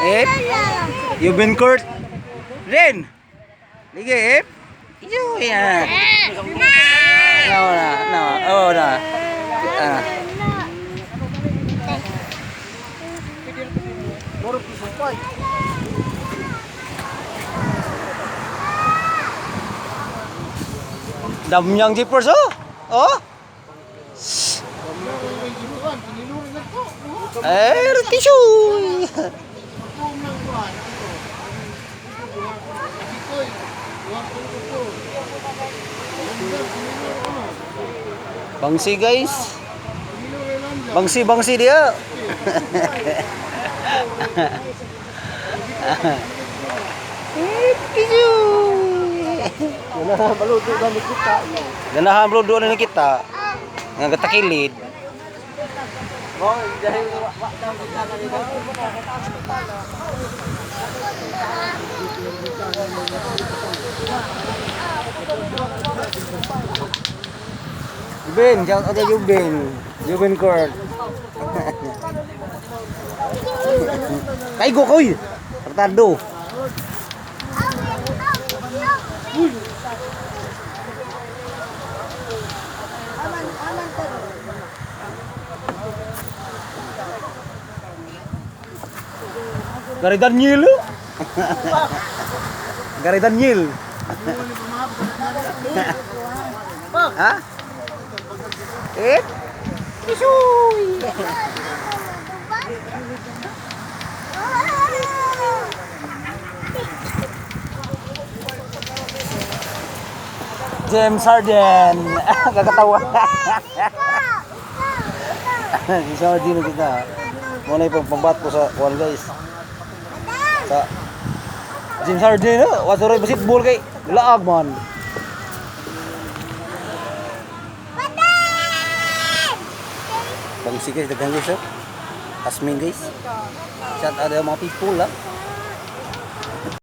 Eh? You've been court. Ren! Lige, eh? Yo, yan. No, na, no, oh, na. Ah. Damyang jeepers, oh! Oh! Eh, tissue! Bangsi, guys. Bangsi bangsi dia. Tissue! Ganahan baluto na ni kita. Ganahan bro doon na kita. Nga katakilid. Oh, dahil wa daw kita kanina. Jubin, shout out kay Jubin. Jubin Court. Kaigo koy. Retado. Gary Daniel. Oh. Gary Daniel. Ha? Eh? Isuy! James Harden. Kakatawa. Si Harden na kita. Muna yung pambat ko sa kuwan, guys. Sa James Harden, oh. Wasuray basketball kay laag man. Bangsi guys, daghang guys, oh. Asmin guys. Shout out mga people ah.